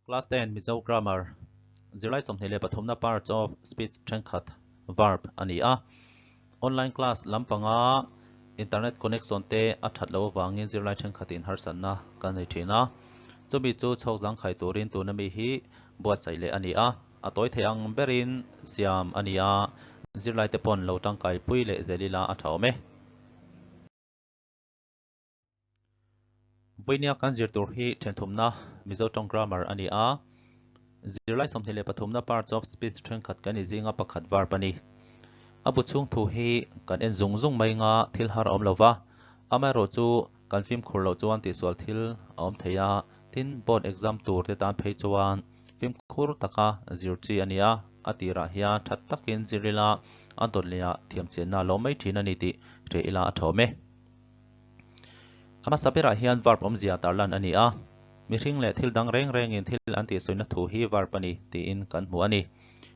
Class 10 Mizo Grammar Zirlai 23na Parts of Speech thenkhat Verb a ni a. Online class lampanga internet connection te a that loh avangin zirlai thenkhatin harsatna kan nei thin a. Chumi chu chhawk zangkhai turin tuna mi hi buatsaih leh a ni a. A tawi thei ang berin siam a ni a, zirlaite pawn lo tangkai pui leh zel ila a tha awm e. Vawinia kan zir tur hi thenthumna Mizo tawng grammar a ni a, zirlai 23na parts of speech thenkhat kan inzinga pakhat verb a ni. A bu chhung thu hi kan en zung zung mai nga thil har a awm lo va, amaherawhchu kan fimkhur loh chuan tihsual thil a awm thei a, tin board exam tur te tan phei chuan Fimkhur taka zir chi a nia, a tirah hian that takin zir ila a dawt lehah thiamchianna a lo mai thin a ni tih hre ila a thawm e. A hmasa berah hian verb awmzia tarlan a ni a, mihring leh thil dang reng rengin thil an tihsawina thu hi verb a ni tiin kan hmu a ni.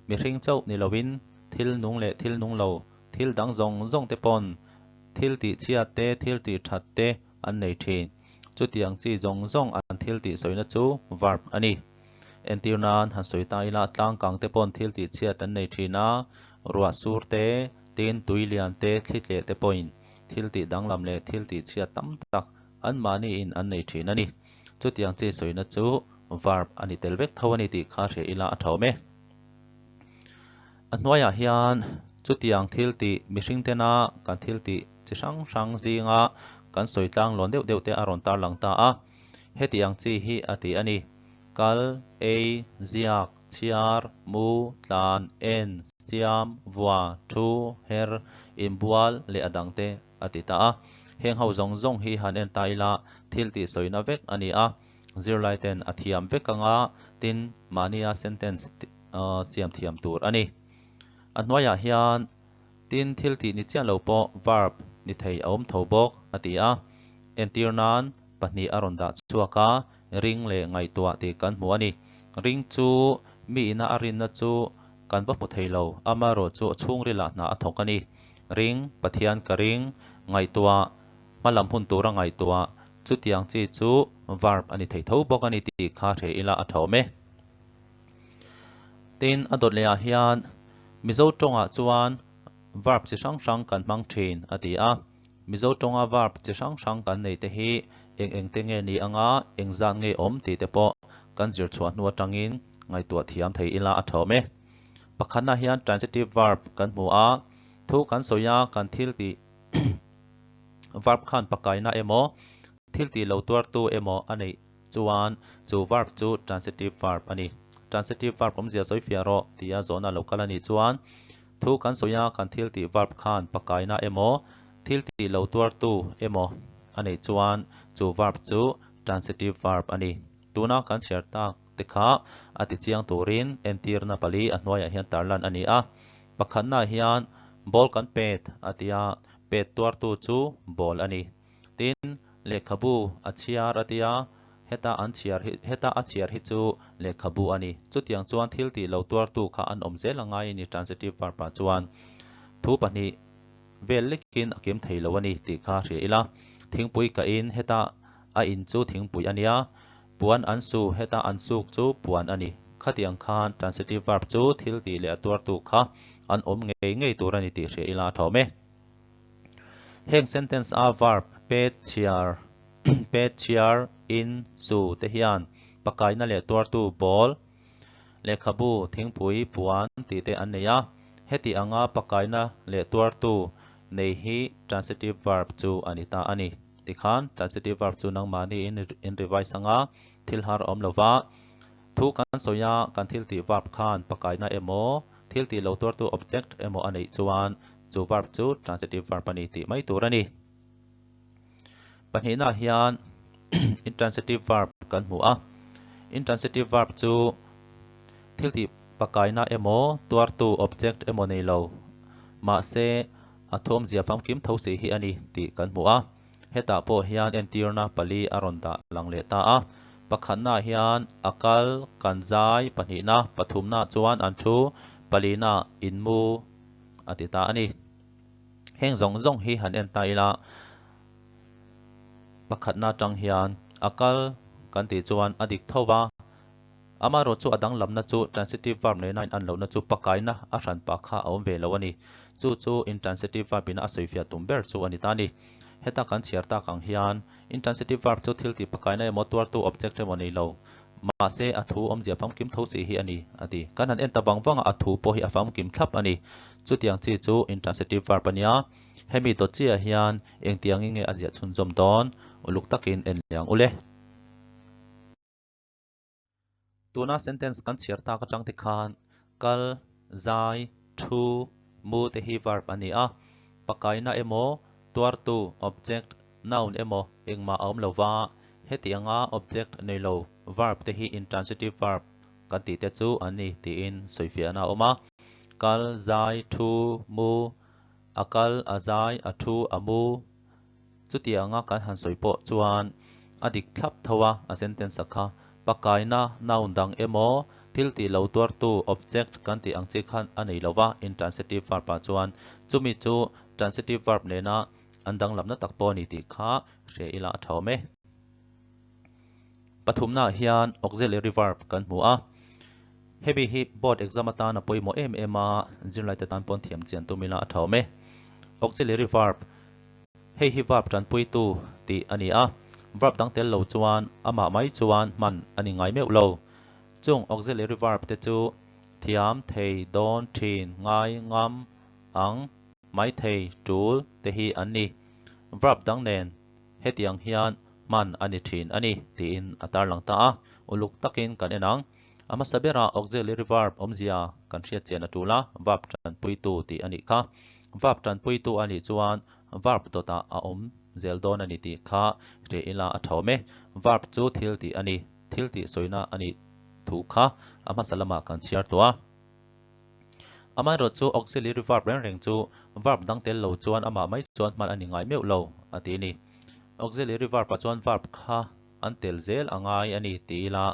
Mihring chauh ni loin thil nung leh thil nung lo, thil dang zawng zawng te pawn thil tihchhiat te, thil tihthat te an nei thin. Chutiang chi zawng zawng an thil tih sawina chu verb a ni. Entir nan han sawi ta ila tlangkang te pawn thil tih chhiat an nei thin a, ruah sur te, tin tui lian te, thli tleh te pawhin thil tih danglam leh thil tih chhiat tam tak anmahniin an nei thin a ni. Chutiang chi sawina chu verb a ni tel vek tho a ni tih kha hria ila a tha awm e. A hnuaiah hian chutiang thil tih mihring tena kan thil tih chi hrang hrang zinga kan sawi tlang lawn deuh deuh te a rawn tarlang ta a. Heti ang chi hi a ti a ni, Kal, ei, ziak, chhiar, mu, tlan, en, siam, vua, thu, her, inbual leh a dang te a ti ta a. Heng ho zawng zawng hi han en ta ila thil tih sawina vek a ni a. Zirlai ten a thiam vek anga tin mahnia sentence siam thiam tur a ni. A hnuaiah hian tin thil tih ni chiah lo pawh verb ni thei a awm tho bawk a ti a. Entir nan pahnih a rawn dah chhuak a, ring leh ngaihtuah tih kan hmu a ni. Ring chu mi ina a rinna chu kan va hmu thei lo, amaherawhchu a chhungrilah hna a thawk a ni. Ring, Pathian ka ring, ngaihtuah, hmalam hun tura ngaihtuah, chutiang chi chu verb a ni thei tho bawk a ni tih kha hre ila a tha awm e. Tin, a dawt lehah hian Mizo tawngah chuan verb chi hrang hrang kan hmang thin a ti a. Mizo tawnga verb chi hrang hrang kan neih te hi eng eng te nge ni anga eng zat nge awm tih te pawh kan zir chhuah hnu atangin ngaihtuah thiam thei ila a tha awm e. Pakhatna hian transitive verb kan hmu a, thu kan sawi a kan thil tih verb khan pakaina emaw thil tih lo tuartu emaw a neih Chuan chu verb chu transitive verb a ni. Transitive verb awmzia sawi fiah rawh tia zawhna lo kal a nih chuan thu kan sawi a kan thil tih verb khan pakaina emaw thil tih lo tuartu emaw a neih chuan chu verb chu transitive verb a ni. Tuna kan chhiar tak te kha a ti chiang turin entirna pali a hnuaiah hian tarlan a ni a. Pakhatnaah hian ball kan pet a tia pet tuartu chu ball a ni. Tin, lehkhabu a chhiar a tia, heta an chhiar hi, heta a chhiar hi chu lehkhabu a ni. Chutiang chuan thil tih lo tuartu kha an awm zel a ngai a ni transitive verb ah chuan. Thu pahnih vel lekin a kim thei lo a ni tih kha hria ila. Thingpui ka in, heta a in chu thingpui a nia. Puan an su, heta an suk chu puan a ni. Khatiang khan transitive verb chu thil tih leh a tuartu kha an awm ngei ngei tur a ni tih hria ila a thawm e. Heng sentence a verb pet chhiar, pet chhiar, in, su te hian pakaina leh tuartu ball, lehkhabu, thingpui, puan tih te an nei a. Heti anga pakaina leh tuartu nei hi transitive verb chu a ni ta a ni. Tikhan transitive verb chu nangmahni in revise anga thil har a awm lo va, thu kan sawi a kan thil tih verb khan pakaina emaw thil tih lo tuartu object emaw a neih chuan Chu verb chu transitive verb a ni tih mai tur a ni. Pahnihnaah hian intransitive verb kan hmu a. Intransitive verb chu thil tih pakaina emaw tuartu object emaw nei lo mahse a thawmzia famkim tho si hi a ni tih kan hmu a. Hetah pawh hian entirna pali a rawn dah lang leh ta a. Pakhatnaah hian a kal, kan zai, pahnihna, pathumnaah chuan an thu, palina, inmu, a ti ta a ni. Heng zawng zawng hi han en ta ila, pakhatna atang hian a kal kan tih chuan a dik tho va, Amaherawhchu a danglamna chu transitive verb nena in an lohna chu pakaina a hranpa kha a awm ve lo a ni. Chu chu intransitive verb ina a sawifiah tum ber chu a ni ta a ni. Heta kan chhiar tak ang hian intransitive verb chu thil tih pakaina emaw tuartu object emaw nei lo. Mahse a thu awmzia famkim tho si hi a ni, a ti. Kan han en ta vang vang a, a thu pawh hi a famkim thlap a ni. Chutiang chi chu intransitive verb a nia. Hemi dawt chiah hian engtiangin nge a ziah chhunzawm dawn? Uluk takin en leh ang ule. Tuna sentence kan chhiar tak atang te khan kal, zai, thu, mu te hi verb a ni a. Pakaina emaw, tuartu, object, noun emaw engmah a awm lo va, heti anga object nei lo verb te hi intransitive verb kan tih te chu an ni tiin sawifiahna a awm a. Kal, zai, thu, mu, a kal, a zai, a thu, a mu. Chutianga kan han sawi pawh chuan a dik thlap tho a, a sentence a kha. Pakaina, noun dang emaw, thil tih lo tuartu, object, kan tih ang chi khan a nei lo va, intransitive verb ah chuan. Chumi chu transitive verb nena an danglamna tak pawh a ni tih kha hria ila a tha awm e. Pathumnaah hian auxiliary verb kan hmu a. Hemi hi board exam atan a pawimawh em em a, zirlaite tan pawn thiam chian tum ila a tha awm e. Auxiliary verb, Hei hi verb tanpuitu tih a ni a, verb dang tel lo chuan amah mai chuan hman a ni ngai meuh lo. Chung auxiliary verb te chu thiam, thei, dawn, thin, ngai, ngam, ang, mai thei, tul te hi an ni. Verb dang nen hetiang hian hman a ni thin a ni tiin a tarlang ta a, uluk takin kan en ang. A hmasa berah auxiliary verb awmzia kan hriat chian a tul a, verb tanpuitu tih a nih kha. Verb tanpuitu a nih chuan verb dawtah a awm zel dawn a ni tih kha hria ila a tha awm e. Verb chu thil tih a ni, thil tih sawina a nih thu kha a hmasa lamah kan chhiar tawh a. Amaherawhchu auxiliary verb reng reng chu verb dang tel lo chuan amah mai chuan hman a ni ngai meuh lo a ti a ni. Auxiliary verb ah chuan verb kha an tel zel a ngai a ni ti ila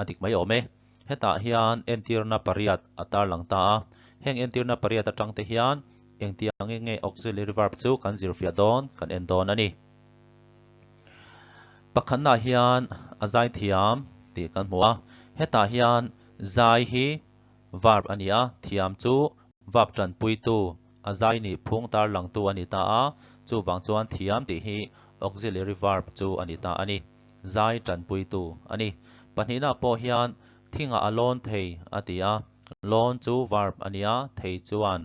a dik mai awm e. Hetah hian entirna pariat a tarlang ta a, heng entirna pariat atang te hian engtiangin nge auxiliary verb chu kan zirfiah dawn kan en dawn a ni. Pakhatnaah hian a zai thiam tih kan hmu a, hetah hian zai hi verb a ni a, thiam chu verb tanpuitu, a zai nih phung tarlangtu a ni ta a, chuvang chuan thiam tih hi auxiliary verb chu a ni ta a ni, zai tanpuitu a ni. Pahnihna pawh hian thingah a lawn thei a ti a, lawn chu verb a ni a, thei chuan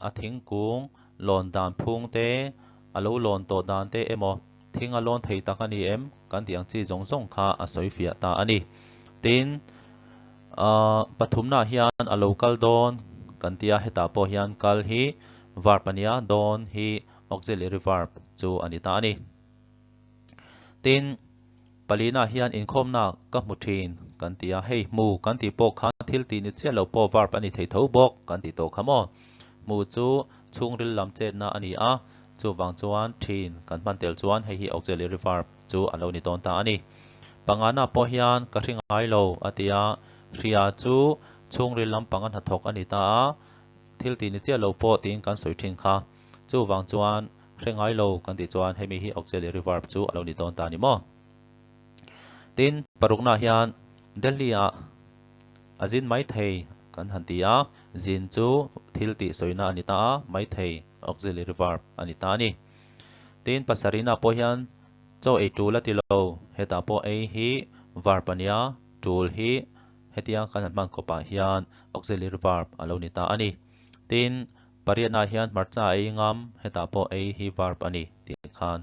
a thingkung lawn dan phung te, a lo lawn tawh dan te emaw thing a lawn thei tak a ni em kan tih ang chi zawng zawng kha a sawi fiah ta a ni. Tin, ahh pathumnaah hian a lo kal dawn kan ti a, hetah pawh hian kal hi verb a nia, dawn hi auxiliary verb chu a ni ta a ni. Tin, Palina hian inkhawmna ka hmu thin kan ti a, hei hmu kan tih pawh khan thil tih ni chiah lo pawh verb a ni thei tho bawk kan tih tawh kha maw? Hmu chu chhungril lam chetna a ni a, chuvang chuan thin kan hman tel chuan hei hi auxiliary verb chu a lo ni dawn ta a ni. Pangana pawh hian ka hri ngai lo a ti a, hria chu chhungril lampang a hnathawk a ni ta a, thil tih ni chiah lo pawh tiin kan sawi thin kha. Chuvang chuan hre ngai lo kan tih chuan hemi hi auxiliary verb chu a lo ni dawn ta a ni maw? Tin, paruknaah hian Delhi-ah a zin mai thei kan han ti a, zin chu thil tih sawina a ni ta a, mai thei auxiliary verb a ni ta a ni. Tin, pasarihnaah pawh hian chaw ei tul a ti lo, hetah pawh ei hi verb a nia, tul hi hetia kan han hman khawpah hian auxiliary verb a lo ni ta a ni. Tin, Pariatnaah hian hmarcha a ei ngam, hetah pawh ei hi verb a ni tih khan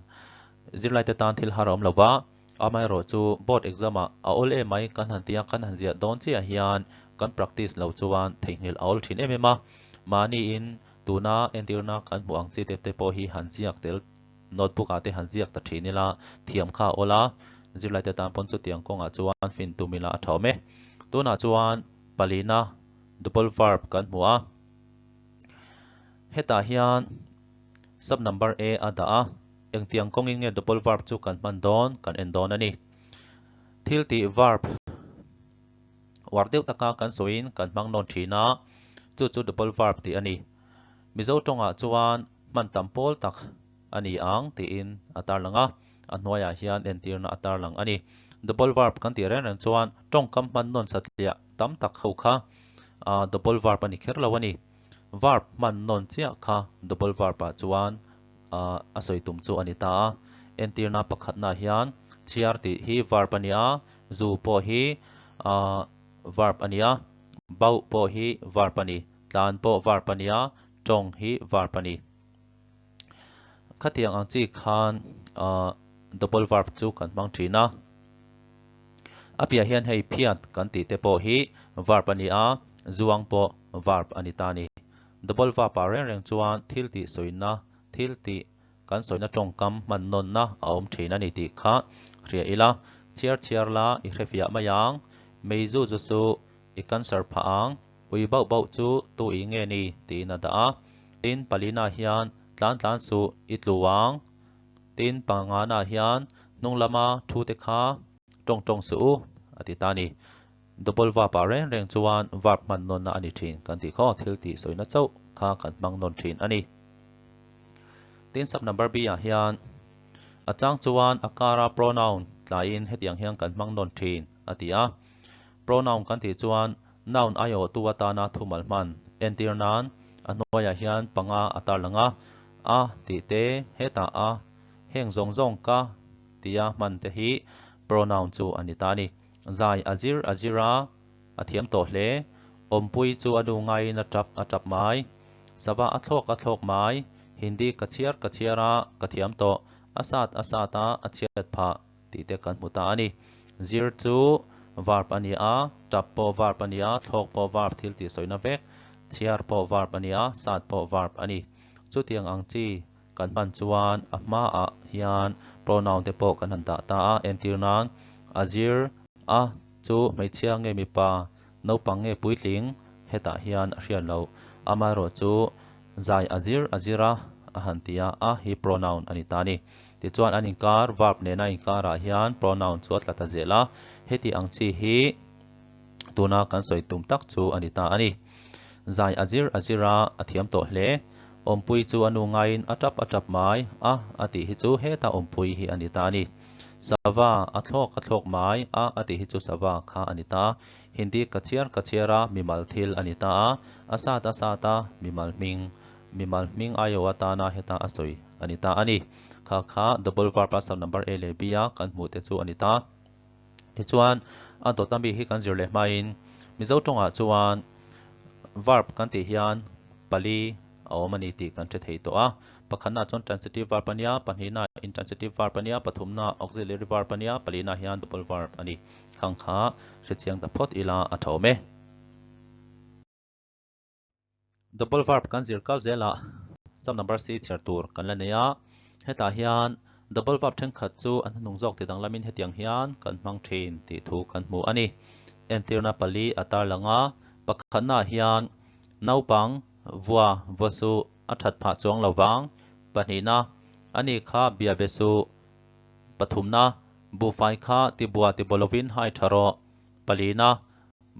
zirlaite tan thil har a awm lo va, amaherawh chu board exam ah a awl em mai kan han tia kan han ziah dawn chiah hian kan practice lo chuan theihnghilh a awl thin em em a, mahniin tuna entirna kan hmuh ang chi te te pawh hi han ziak tel notebook ah te han ziak ta thin ila thiam kha a awl a, zirlaite tan pawn chutiang kawngah chuan fin tum ila a tha awm e. Tunah chuan palina double verb kan hmu a. Hetah hian sub number A a dah a, engtiang kawngin nge double verb chu kan hman dawn kan en dawn a ni. Thil tih verb uar deuh taka kan sawiin kan hmang nawn thin a, chu chu double verb tih a ni. Mizo tawngah chuan hman tam pawl tak a ni ang tiin a tarlang a, a hnuaiah hian entirna a tarlang a ni. Double verb kan tih reng reng chuan tawngkam hman nawn satliah tam tak ho kha double verb a ni kher lo a ni. Verb hman nawn chiah kha double verb ah chuan a sawi tum chu a ni ta a. Entirna pakhatnaah hian chhiar tih hi verb a ni a, zu pawh hi verb a ni a, bauh pawh hi verb a ni, tlan pawh verb a ni a, tawng hi verb a ni. Khatiang ang chi khan double verb chu kan hmang thin a. A piah hian hei phiat kan tih te pawh hi verb a ni a, zuang pawh verb a ni ta a ni. Double verb ah reng reng chuan thil tih sawina, thil tih kan sawina tawngkam hman nawnna a awm thin a ni tih kha hria ila. Chhiar chhiar la i hrefiah mai ang, mei zu zu chu i cancer phah ang. Ui bauh bauh chu tu i nge ni tiin a dah a. Tin, palina hian tlan tlan suh i tlu ang. Tin, pangana hian hnung lama thu te kha tawng tawng suh u a ti ta a ni. Double verb ah reng reng chuan verb hman nawnna a ni thin kan tih khaw thil tih sawina chauh kha kan hmang nawn thin a ni. Tin, sub number B ah hian a chang chuan a kara pronoun tlaiin hetiang hian kan hmang nawn thin a ti a. Pronoun kan tih chuan Noun aiawhtu atana thumal hman entir nan a hnuaiah hian panga a tarlang a, a tih te, hetah a, heng zawng zawng ka tia hman te hi pronoun chu a ni ta a ni. Zai a zir a zir a, a thiam tawh hle. Awmpui chu a nu ngaiin a tap a tap mai. Sava a thlawk a thlawk mai. Hindi ka chhiar ka chhiar a, ka thiam tawh. A sat a sat a, a chhiat phah. tih te kan hmu ta a ni. Zir chu verb a ni a, tap pawh verb a ni a, thlawk pawh verb thil tih sawina vek, chhiar pawh verb a ni a, sat pawh verb a ni. Chutiang ang chi kan hman chuan a hmaah hian pronoun te pawh kan han dah ta a, entir nan a zir a chu hmeichhia nge mipa, naupang nge puitling hetah hian a hriat loh. Amaherawhchu Zai a zir a zir a, a han ti a, a hi pronoun a ni ta a ni. Tichuan an inkar, verb nena inkarah hian pronoun chu a tla ta zel a, heti ang chi hi tuna kan sawi tum tak chu a ni ta a ni. Zai a zir a zir a, a thiam tawh hle. Awmpui chu a nu ngaiin a tap a tap mai a, a tih hi chu heta awmpui hi a ni ta a ni. Sava a thlawk a thlawk mai a, a tih hi chu sava kha a ni ta. Hindi ka chhiar ka chhiar a, mimal thil a ni ta a, a sat a sat a, mimal hming, mimal hming aiawh atana heta a sawi a ni ta a ni. Kha kha double verb a sub number A leh B a kan hmuh te chu a ni ta. Tichuan, a dawt a mi hi kan zir leh hmain Mizo tawngah chuan verb kan tih hian pali a awm a ni tih kan hre thei tawh a. Pakhatnaah chuan transitive verb a nia, pahnihnaah intransitive verb a nia, pathumnaah auxiliary verb a nia, palinaah hian double verb a ni. Khang kha hrechiang ta phawt ila a tha awm e. Double verb kan zir kal zelah sub number C chhiar tur kan la nei a. Hetah hian double verb thenkhat chu an hnuhnung zawk ti danglamin hetiang hian kan hmang thin tih thu kan hmu a ni. Entirna pali a tarlang a, pakhatnaah hian naupang vua vua suh a that phah chuang lo vang, pahnihna ani kha bia be suh, Pathumna, buhfai kha tibua tibaw lovin hai tha rawh. Palina,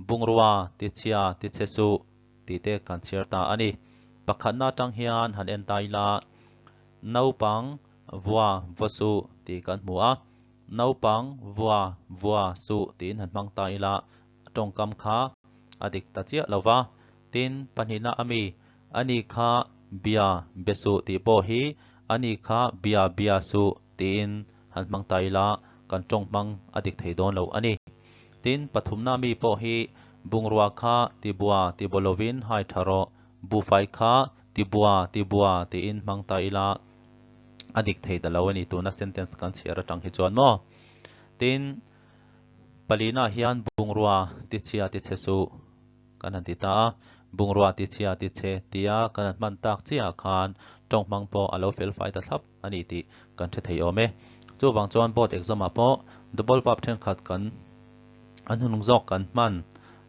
bungrua, tichhia, tichhe suh tih te kan chhiar ta a ni. Pakhatna atang hian han en ta ila, naupang vua vua suh tih kan hmu a, naupang vua vua suh tiin han hmang ta ila, tawngkam kha a dik ta chiah lo va. Tin, pahnihna a mi, ani kha bia be suh tih pawh hi ani kha bia bia suh tiin han hmang ta ila kan tawng hmang a dik thei dawn lo a ni. Tin, pathumna mi pawh hi bungrua kha tibua tibaw lovin hai tha rawh, buhfai kha tibua tibua tiin hmang ta ila a dik thei ta lo a ni tuna sentence kan chhiar atang hi chuan maw. Tin, palina hian bungrua tichhia tichhe suh kan han ti ta a, bungrua tichhia tichhe tia kan han hman tak chiahah khan tawng hmang pawh a lo fel fai ta thlap a ni tih kan hre thei awm e. Chuvang chuan board exam ah pawh double verb thenkhat kan an hunung zawk kan hman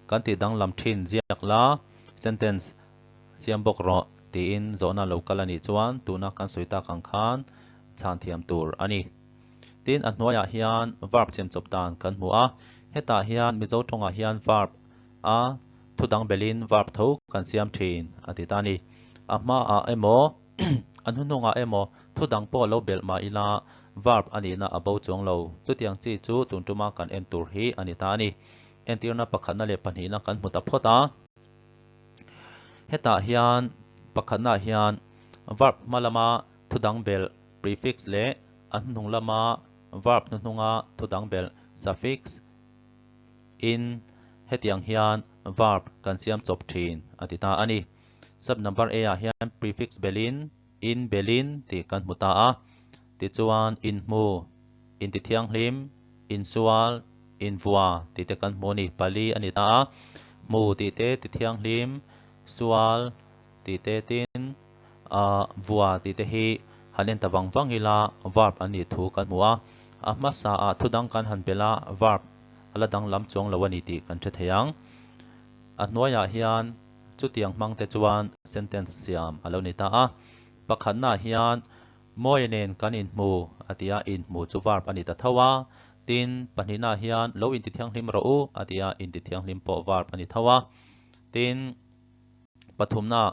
kan tih danglam thin ziak la sentence siam bawk rawh tiin zawhna lo kal a nih chuan tuna kan sawi tak ang khan chhan thiam tur a ni. Tin, a hnuaiah hian verb siamchawp dan kan hmu a, hetah hian Mizo tawngah hian verb a thu dang belin verb tho kan siam thin a ti ta a ni. A hmaah emaw, a hnuhnungah emaw thu dang pawh lo belh mah ila. Verb a nihna a bo chuang lo. Chutiang chi chu tun tuma kan en tur hi a ni ta a ni. Entirna pakhatna leh pahnihna kan hmu ta phawt a. Hetah hian pakhatnaah hian verb hma lama thu dang belh, prefix, leh a hnuhnung lama verb hnuhnunga thu dang belh, suffix, in hetiang hian verb kan siam chawp thin a ti ta a ni. Sub number A ah hian prefix belhin, in belhin tih kan hmu ta a. Tichuan inhmu, intithianghlim, insual, invua tih te kan hmu a ni. Pali a ni ta a. Hmu tih te tithianghlim, sual tih te tin ah vua tih te hi han en ta vang vang ila verb an nih thu kan hmu a. A hmasa ah thu dang kan han belh a, verb a la danglam chuang lo a ni tih kan hre thei ang. A hnuaiah hian chutiang hmang te chuan sentence siam a lo ni ta a. Pakhatnaah hian Mawia nen kan inhmu a ti a, inhmu chu verb a ni ta tho a. Tin, pahnihnaah hian lo intithianghlim rawh u a ti a, intithianghlim pawh verb a ni tho a. Tin, pathumnaah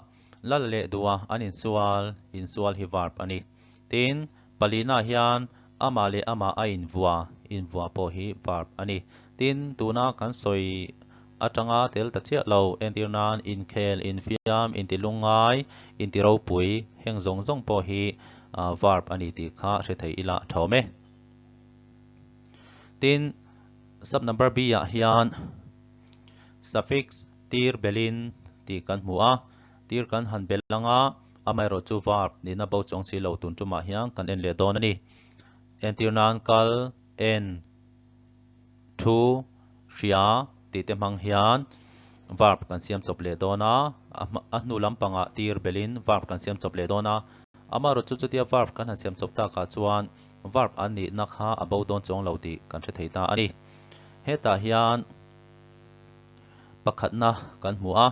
lal leh duha an insual, insual hi verb a ni. Tin, palinaah hian amah leh amah a invua, invua pawh hi verb a ni. Tin, tuna kan sawi atanga tel ta chiah lo, entir nan inkhel, infiam, intilungngai, intiropui, heng zawng zawng pawh hi verb a ni tih kha hre thei ila a tha awm e. Tin, sub number B ah hian suffix tir belin tih kan hmu a, tir kan han bel anga amaherawh chu verb nihna bo chuang si lo tun tumah hian kan en leh dawn a ni. Entir nan kal, en, thu, hria tih te hmang hian verb kan siam chawp leh dawn a, a hnu lampangah tir belin verb kan siam chawp leh dawn a. Amaherawh chu chutia verb kan han siam chawp takah chuan verb an nihna kha a bo dawn chuang lo tih kan hre thei ta a ni. Hetah hian pakhatna kan hmu a,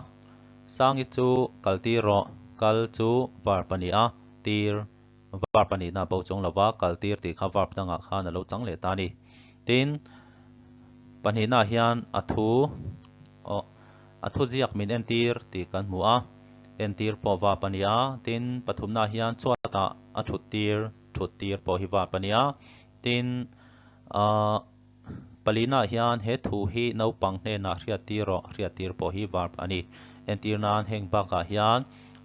Sangi chu kal tir rawh, kal chu verb a ni a, tir Verb a nihna bo chuang lova kal tir tih kha verb dangah khan a lo chang leh ta a ni. Tin, pahnihnaah hian a thu aw a thu ziak min entir tih kan hmu a, entir pawh verb a ni a. Tin, pathumnaah hian chhuatah a thut tir, thut tir pawh hi verb a ni a. Tin, ahh. Palinaah hian he thu hi naupang hnenah hriat tir rawh, hriat tir pawh hi verb a ni. Entir nan heng bakah hian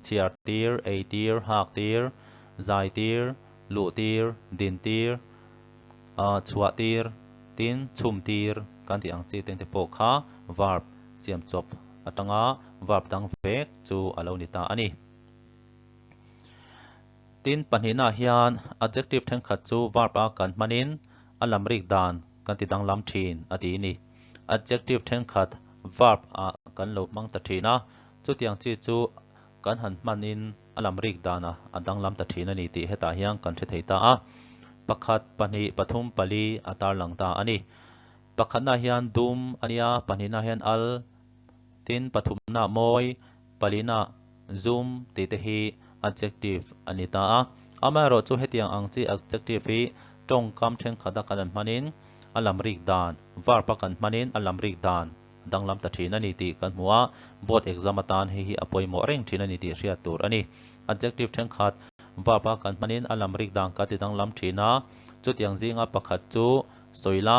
chhiar tir, ei tir, hak tir, zai tir, luh tir, din tir, chhuah tir, tin chhum tir kan tih ang chi tengte pawh kha verb siam chawp atanga verb dang vek chu a lo ni ta a ni. Tin, pahnihnaah hian adjective thenkhat chu verb a kan hmanin a lam rik dan kan ti danglam thin a ti a ni. Adjective thenkhat verb ah kan lo hmang ta thin a, chutiang chi chu kan han hmanin a lam rik dan a danglam ta thin a ni tih hetah hian kan hre thei ta a. Pakhat, pahnih, pathum, pali a tarlang ta a ni. Pakhatnaah hian dum a nia, pahnihnaah hian al, Tin, pathumna mawi, palina zum tih te hi adjective a ni ta a. Amaherawh chu hetiang ang chi adjective hi tawngkam thenkhat a kan an hmanin a lam rik dan, verb a kan hmanin a lam rik dan a danglam ta thin a ni tih kan hmu a, board exam atan hei hi a pawimawh reng thin a ni tih hriat tur a ni. Adjective thenkhat verb a kan hmanin a lam rik dan kan ti danglam thin a, chutiang zinga pakhat chu sawi la,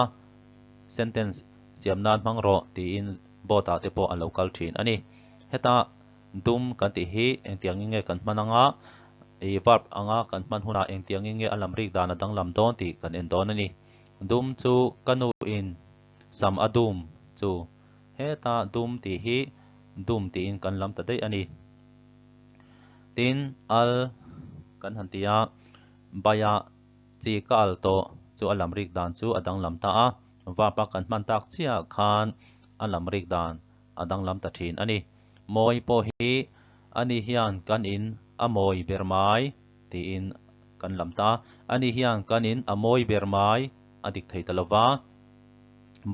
sentence siam nan hmang rawh tiin board ah te pawh a lo kal thin a ni. Heta dum kan tih hi engtiangin nge kan hman anga, ih verb anga kan hman hunah engtiangin nge a lam rik dan a danglam dawn tih kan en dawn a ni. Dum chu ka nu in sam a dum chu heta dum tih hi dum tiin kan lam ta daih a ni. Tin, al kan han ti a, baiah chi ka al tawh chu a lam rik dan chu a danglam ta a. Vapa kan hman tak chiah khan a lam rik dan a danglam ta thin a ni. Mawi pawh hi ani hian kan in a mawi ber mai tiin kan lam ta. Ani hian kan in a mawi ber mai a dik thei ta lo va.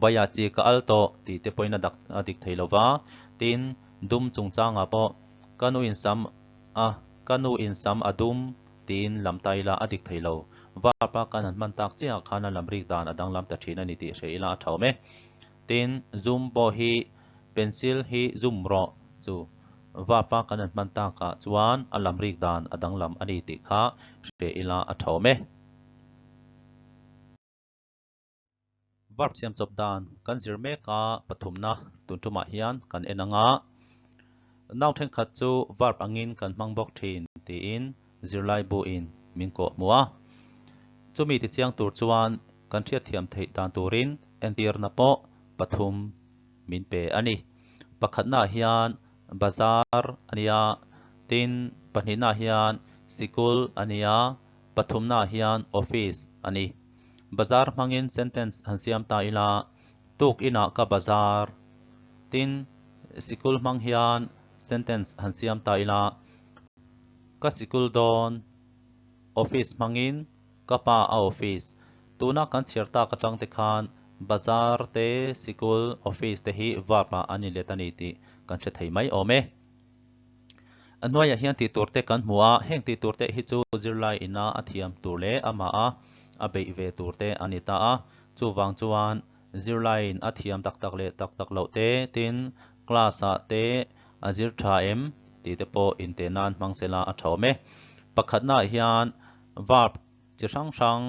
Baia chi ka al tawh tih te pawhin a dak a dik thei lo va. Tin, dum chungchangah pawh ka nu in sam a ka nu in sam a dum tiin lam ta ila a dik thei lo. Verb a kan han hman tak chiah khan a lam rik dan a danglam ta thin a ni tih hre ila a tha awm e. Tin, zoom pawh hi pencil hi zoom rawh chu verb a kan han hman takah chuan a lam rik dan a danglam a ni tih kha hre ila a tha awm e. Verb siam chawp dan kan zir mek a, pathumna tun tumah hian kan en ang a. Noun thenkhat chu verb angin kan hmang bawk thin tiin zirlai buin min kawh hmu a. Chumi tichiang tur chuan kan hriatthiam theih dan turin entirna pawh pathum min pe a ni. Pakhatnaah hian bazar a nia, tin pahnihnaah hian sikul a nia, pathumnaah hian office a ni. Bazar hmangin sentence han siam ta ila, Tuk inah ka bazar. Tin, sikul hmang hian sentence han siam ta ila, Ka sikul dawn. Office hmangin ka pa a office. Tuna kan chhiar tak atang te khan bazar te, sikul, office te hi verb ah an inlet a ni tih kan hre thei mai awm e. A hnuaiah hian tih tur te kan hmu a, heng tih tur te hi chu zirlai ina a thiam tur leh amah a a beih ve tur te a ni ta a. Chuvang chuan zirlaiin a thiam tak tak leh tak tak loh te, tin class ah te a zir tha em tih te pawh inteh nan hmang sela a tha awm e. Pakhatnaah hian verb chi hrang hrang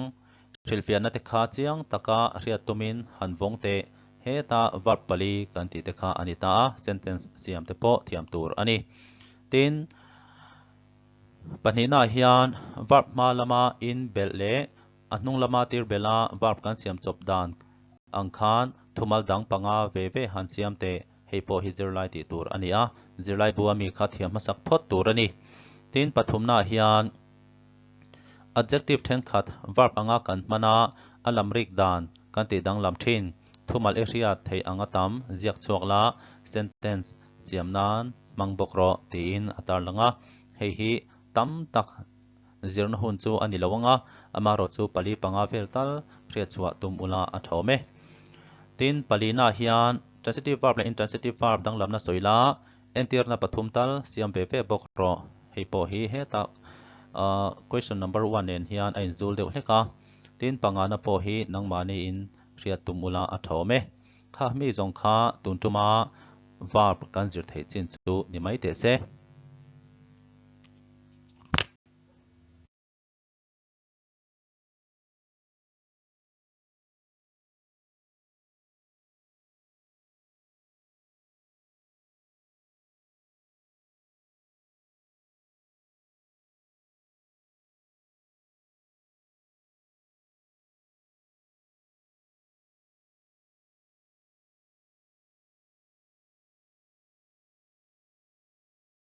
hrilhfiahna te kha chiang taka hriat tumin han vawng teh. Heta verb pali kan tih te kha a ni ta a, sentence siam te pawh thiam tur a ni. Tin, pahnihnaah hian verb hma lama in belh leh a hnung lama tir bela verb kan siam chawp dan ang khan thumal dang panga ve ve han siam teh. Hei pawh hi zirlai tih tur a ni a, zirlai bu ami kha thiam hmasak phawt tur a ni. Tin, pathumnaah hian adjective thenkhat verb anga kan hman a, a lam rik dan kan tih danglam thin. Thumal i hriat theih anga tam ziak chhuak la, sentence siam nan hmang bawk rawh tiin a tarlang a. Hei hi tam tak zirna hun chu a ni lo ang a, amaherawhchu pali panga vel tal hriat chhuah tum ula a tha awm e. Tin, palinaah hian transitive verb leh intransitive verb danglamna sawi la, entirna pathum tal siam ve ve bawk rawh. Hei pawh hi heta question number one nen hian a inzul deuh hlek a. Tin, pangana pawh hi nangmahniin hriat tum ula a tha awm e. Kha mi zawng kha tun tuma verb kan zir theih chin chu ni mai teh se.